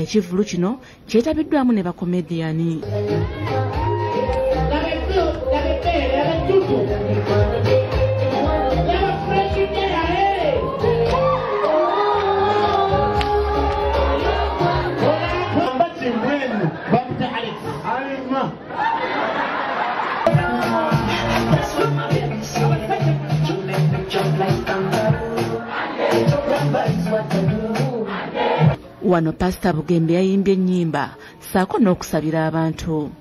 Ekivvulu kino kyetabiddwamu ne bakomediyani. Wano Pasita Bugembe yayimbye ennyimba ssaako n'okusabira abantu.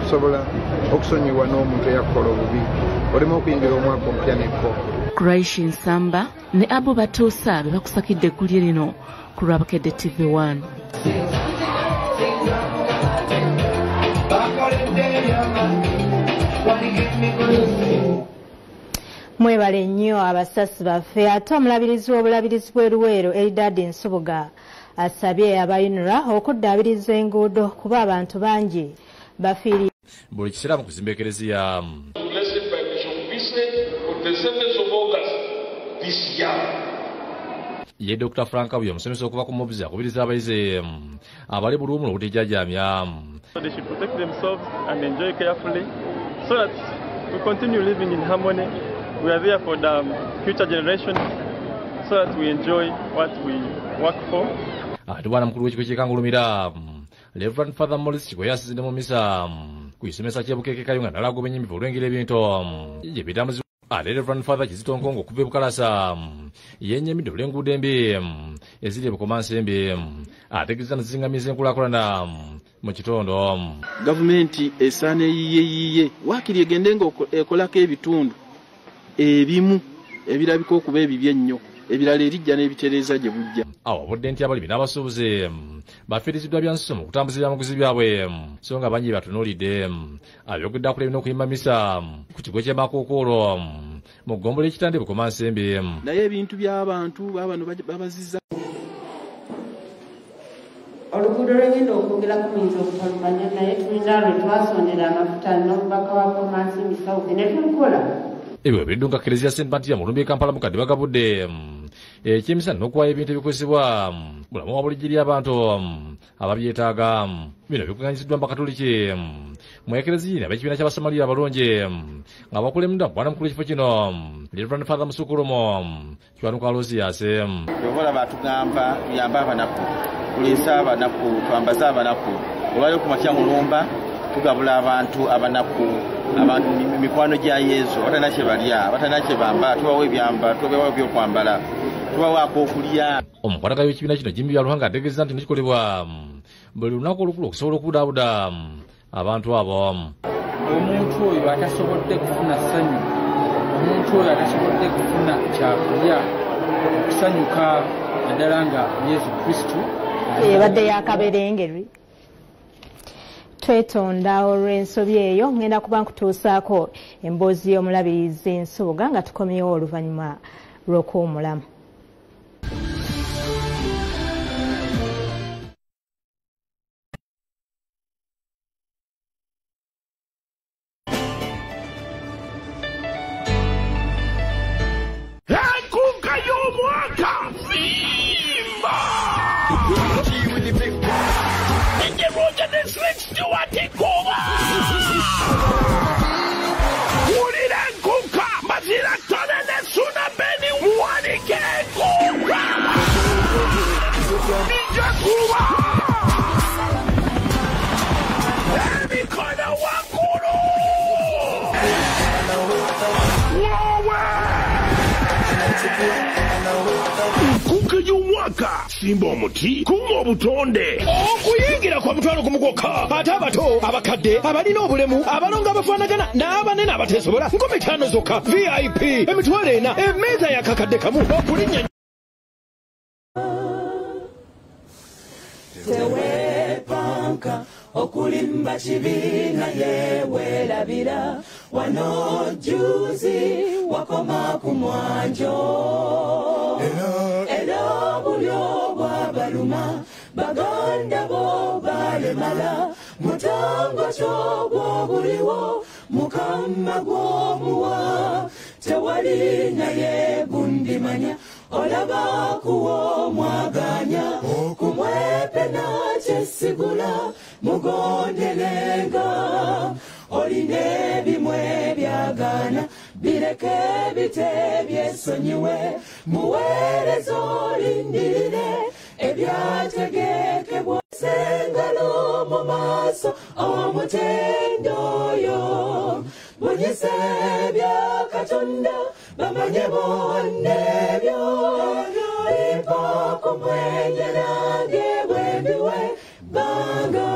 Osobola okusonyiwa n'omuntu eyakukola obubi, oleme okuyingira omwaka omupya nekko. Kuraishi Nsamba ne Abu Batuusa be bakusakidde eggulire lino ku lwa Bukedde TV1. Mwebale nnyo abasasi baffe. Ate omulabirizi w'obulabirizi bw'e Luweero Eridadi Nsubuga asabye abayinula okuddaabiriza enguudo kuba abantu bangi bafiiri buli kiseera mu kuzimba ekereziya. Ye Dr. Frank Abuya omusomesa okuva ku Mobs akubiriza abayizi abali bulumu obutejjajamya. They should protect themselves and enjoy carefully so that we continue living in harmony. We are there for the future generations so that we enjoy what we work for. Ate bwana mukulu w'ekigo ky'e Kangulumira Reverend Father Morris Kigoye asizidde mu misa ku isomesa ky'e Bukeke Kayunga n'alaga obunyimivu olw'engeri ebintu gye bitambuzibwa. Ate Reverend Father Kizito Nkongo okuva e Bukalasa yennyamidde olw'enguudo embi eziri e Bukomansimbi ategeeza nezingamiza enkulaakulana mu kitundu. Gavumenti esaana eyiyeyiye waakiri egende ng'ekolako ebitundu ebimu ebirabika okuba ebibi ennyo, ebirala erijja n'ebitereeza gye bujja. Awo obudde nti abalimi n'abasuubuzi bafiiriziddwa bya nsusu mu kutambuza ebyamaguzi byabwe so nga bangi batunuulidde. Abyogedde akulebye n'okuyimba misa ku kigo ky'e Makookolo mu ggombolola y'Ekitanda e Bukomansimbi. Naye ebintu by'abantu baabano babazizza. Oluguudo lwengenda okwogerako muyinza okutalumanya, naye tulina lwe twasondera amafuta n'omubaka wa Bukomansimbi South ne tulukola. Ebyo bidunga Kereziya St. Matia mu Lumbi e Kampala mukadde bagabudde ekyemisana n'okuwaayo ebintu ebikozesebwa bulamu wa bulijjo eri abantu ababyetaaga. Bino bikuŋŋaanyiziddwa mu Bakatoliki mu Ekereziya ab'ekibiina ky'Abasamaliya abalungi nga bakulembeddwa bwana mukulu w'ekifo kino Reverend Father Musukulumo Kiwanuka Aloysius. Kyova olaba atugamba tuyambe abanaku, tuleese abanaku, twambaze abanaku. Olwaleero ku makya mulumba tugabula abantu abanaku, abantu mikwano gya Yesu abatalina kye balya, abatalina kye bambala, tubawa ebyambalo, tubawa ebyokwambala, tubawa ak'okulya. Omukwataganya w'ekibiina kino Jimmy Byaluhanga ategeeza nti nekikolebwa buli lunaku olukulu okusobola okubudaabuda abantu abo. Omuntu oyo atasobodde kufuna ssanyu, omuntu oyo atasobodde kufuna kyakulya, okusanyuka naddala nga Yesu Kristo ebadde yakaberengeri. Twetonda olw'ensobi eyo, ngenda kuba nkutuusaako emboozi y'omulabirizi Nsubuga nga tukomyewo oluvannyuma lw'okuwummulamu. Enkuuka y'omwaka Simba! Wulira enkuuka Mazira Tone ne Suna Beni muwanike enkuuka! Bijja kuba! Emikono waggulu! Woowe! Enkuuka y'omwaka simba omuti, kuuma obutonde. Okuyingira kwa 50,000 gwokka, ate abato, abakadde, abalina obulemu, abalongo abafaanagana n'abanene abateesobola 5,000 zokka. VIP 4,000, emmeeza ya 1,000 okulinnya. Teweepanka okulimba kibi naye weerabira, wano jjuuzi wakoma ku mwanjo. Kyogwo buliwo Mukama gwomuwa tewali naye gundimanya olaba kuwo mwaganya kumwepena kyesigula mugondelenga oline bimwe byagana bireke bite byesonyiwe muweereza olindirire ebyategekebwa sengalo mu maaso omutendoyo bunyise bya Katonda bamanye bonna ebyo bimpa kumwenya nange bwe mbiwe bbanga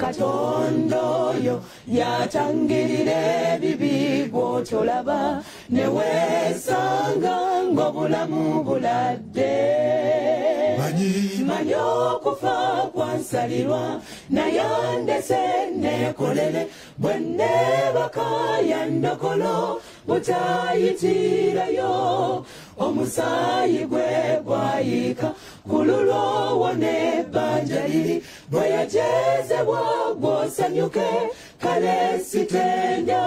Katonda oyo yatangirira ebibi gw'otolaba ne weesanga ng'obulamu buladde manyi okufa kwansalirwa naye andese neekolere bwe neebaka yandokolo butayitirayo omusaayi gwe gwayiika ku lulwo wona ebbanja liri bwe yajezebwa gw'osanyuke kale sitenda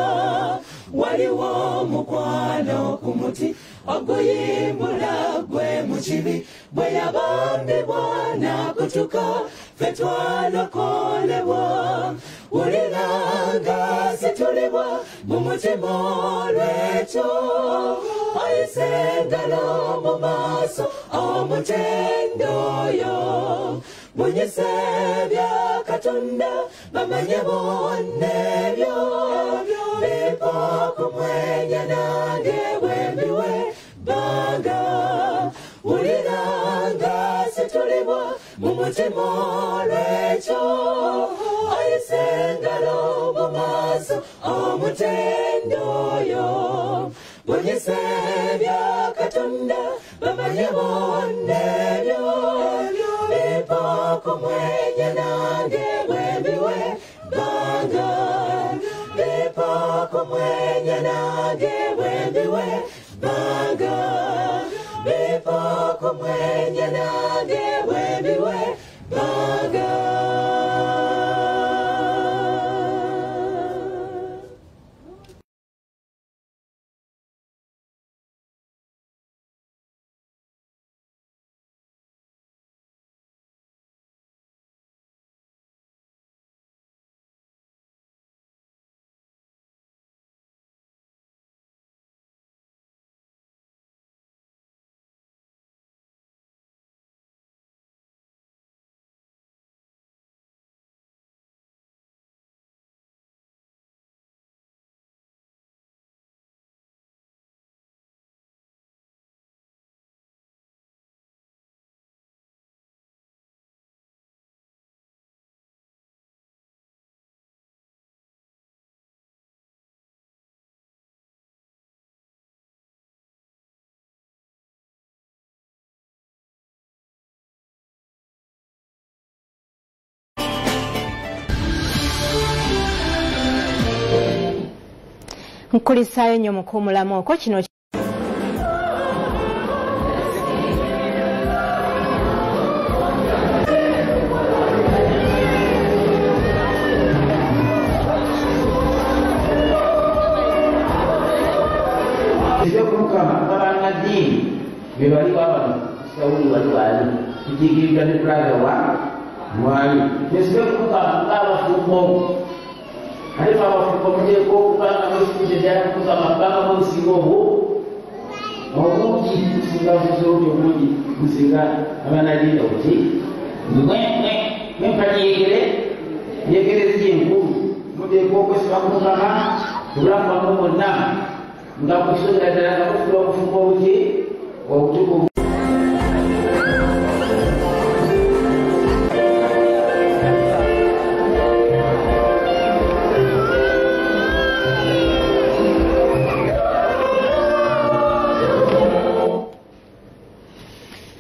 waliwo omukwano ku muti oguyimbula gwe mu kibi bwe yabambibwa n'akutuka ffe twalokolebwa wuliranga situlibwa mu mutima olw'ekyo oyise engalo mu maaso omutendo oyo bunyise bya Katonda bamanye bonna ebyo bimpa kumwenya nange bwe mbiwe bbanga wuliranga situlibwa mu mutima olw'ekyo oyise engalo mu maaso omutendo oyo bunyise bya Katonda bamanye bonna ebyo bimpa kumwenya nange bwe mbiwe bbanga bimpa kumwenya nange bwe mbiwe bbanga bimpa kumwenya nange bwe mbiwe bbanga. Nkulisaayo nnyo mukuumulamu okwo kino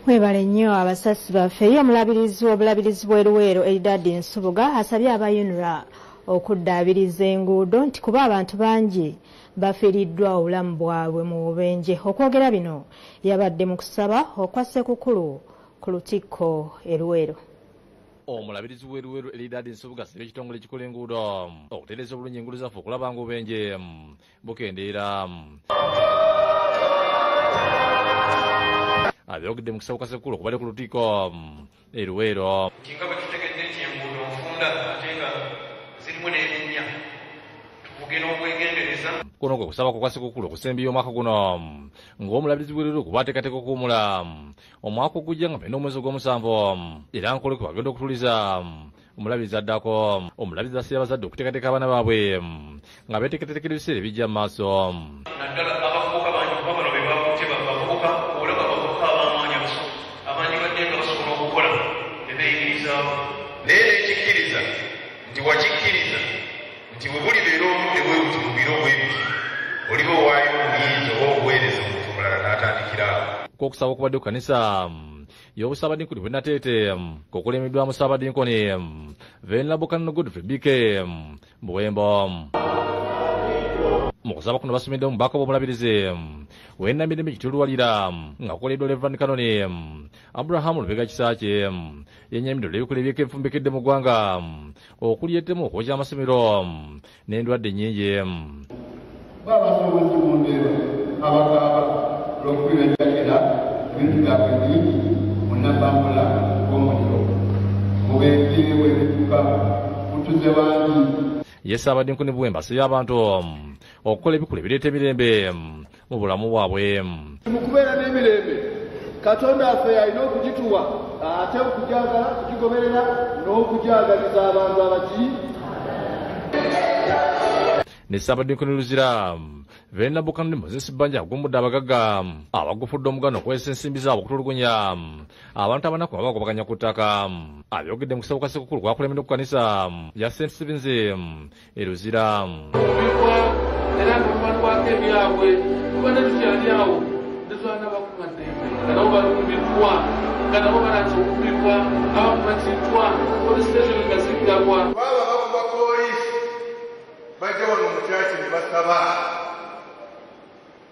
Webale nnyo abasasi baffe. Ye omulabirizi w'obulabirizi bw'e Luweero Eridadi Nsubuga asabye aba UNRA okuddaabiriza enguudo nti kuba abantu bangi bafiiriddwa obulamu bwabwe mu bubenje. Okwogera bino yabadde mu kusaba okwa Ssekukulu ku Lutikko e Luweero. Omulabirizi w'eruweru Elidadi Nsubuga asabye ekitongole ekikola enguudo okutereeza obulungi enguudo zaffe okulaba ng'obubenje bukendeera. Abyogedde mu kusaba kwa Ssekukulu okubadde ku Lutikko e Luweero. Nti nga bwe tutegedde nti enguudo nfunda ate nga zirimu n'ebinnya, tuvuge n'obwegendereza. Kuno kwe kusaba kwa Ssekukulu okusembyeyo omwaka guno ng'omulabirizi w'eruweru kuba ateekateeka okuwummula omwaka ogujja nga 4 omwezi ogw'omusanvu, era nkole kwe bagenda okutuliza omulabirizi addako. Omulabirizi asabye abazadde okuteekateeka abaana baabwe nga beeteekateekera ebiseera ebijja mu maaso. Naddala abavubuka bangi, kuba bano be bakutte bavubuka, olaba abavubuka ab'amaanyi abandibadde nga basobola okukola ne beeyimirizaawo. Naye nekikkiriza nti wakikkiriza nti bwe bulibeera obudde bwe buti mu biro bwe biti oliba owaayo obuyinza oba obuweereza omuntu omulala n'atandikira awo. Kwokusaba okubadde ku kanisa y'Obusaabadinkoni bw'e Nateete kukulembeddwamu Ssaabadinkoni Venerable Canon Godfrey BK Buwembo. Mu kusaba kuno basomedde omubaka bw'omulabirizi w'Enamirembe Kitulwalira nga kukoleddwa Reverend Canon Abraham Lubega Kisaakye yennyamidde olw'ebikola ebyekefumbekedde mu ggwanga okuli ettemu, okwokya amasomero n'endwadde nnyingi. Baabasuubuzi mu Ndeeba abakaaba olw'okubira enjakera ebintu byabwe bingi mu nnambambula w'omuliro mubengeewo ebidduka mutuze bangi. Ye Ssaabadinkoni Buwembo asabye abantu okukola ebikola ebireeta emirembe mu bulamu bwabwe. Mu kubeera n'emirembe Katonda waffe alina okugituwa, ate okugyagala, okugigoberera n'okugyagaliza abantu abaki. Ne Ssaabadinkoni Luzira Venerable Canon Moses Bbanja agumbudde abagagga abagufudde omugano okukozesa ensimbi zaabwe okutulugunya abantu abanaku nga bagobaganya ku ttaka. Abyogedde mu kusaba kwa Ssekukulu kwakulembedde ku kanisa ya St Stevens e Luzira. Era nga bamalwako ebyabwe tubadde tukyali awo netwana bakumaddembe nga nabo balumiddwa, nga nabo balanze okubibwa, abamu batiddwa, police station nga ziggalwa. Baba bakuba poliisi bajja wano mu kyaki ne basaba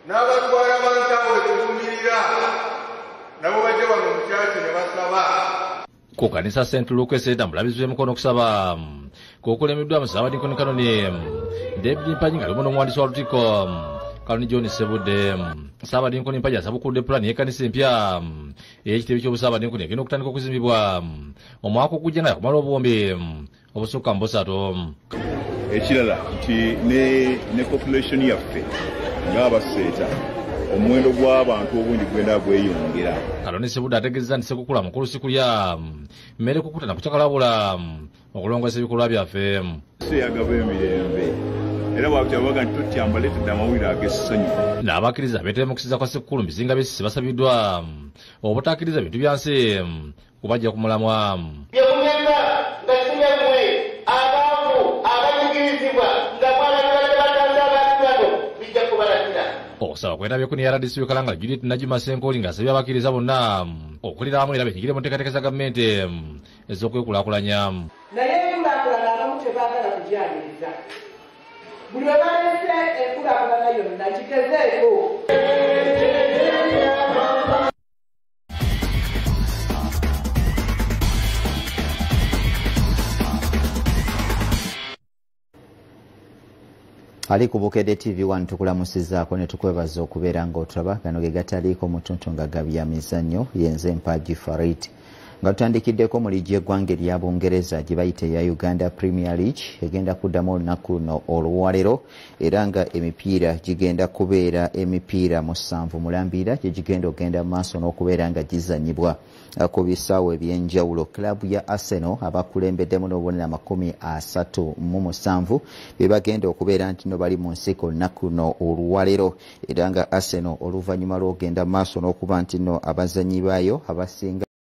n'abatwala bantu abo betuvumirira nabo bajja wano mu kyaki ne basaba. Ku kanisa St Luke Center omulabirizi w'emikono okusaba kukulembeddwamu Ssaabadinkoni Canon David Mpanyi nga alimu n'omuwandiisi wa Lutikko Canon John Ssebudde. Ssaabadinkoni Mpanyi asabukudde pulaani y'ekkanisa empya ey'ekitebe ky'Obusaabadinkoni egenda okutandika okuzimbibwa omwaka ogujja nga yakumala obuwumbi obusukka mu busatu. Ekirala nti ne population yaffe ng'abaseeta omuwendo gw'abantu obungi gugenda gweyongera. Canon Ssebudde ategeezezza nti Ssekukulu mukulu si kulya mmere kukuta na kucakalabula okulongoosa ebikolwa byaffe. Seyagaba emirembe era bw'abaga nti totya mbaleetedde amawulire ag'essanyu. N'abakkiriza abeetebye mu kusinza kwa Ssekukulu mu bizinga by'Essisi basabiddwa obutakkiriza bintu bya nsi kubajja ku mulamwa. Byemugenda nga si byammwe, abaavu abanyigirizibwa nga mwalabibadde batanze abantu bano bijja kubalatira. Okusaba kwetabyeko ne RDC w'e Kalangala Juliet Najuma Ssenkoli ng'asabye abakkiriza bonna okulira awamu era benyigire mu nteekateeka za gavumenti ez'okwekulaakulanya. Naye enkulaakulana abamu tebaagala kugyaniriza. Buli lwe baleese enkulaakulana yonna gitezeeko. Ali ku Bukedde TV1 tukulamusizaako ne tukwebaza okubeera ng'otulaba. Gano ge gataliiko mutuntu nga gabya mizannyo. Yenze Mpagi Farid. Nga tutandikiddeko mu liigi y'eggwanga erya Bungereza gye bayita eya Uganda Premier League egenda kuddamu olunaku luno olwaleero, era nga emipiira gigenda kubeera emipiira 7 mulambira gye gigenda okugenda mu maaso n'okubeera nga gizannyibwa ku bisaawe ebyenjawulo. Club ya Arsenal abakulembeddemu n'obubonero 37 be bagenda okubeera nti no bali mu nsiko olunaku luno olwaleero, era nga Arsenal oluvannyuma lw'okugenda mu maaso n'okuba nti no abazannyi baayo abasinga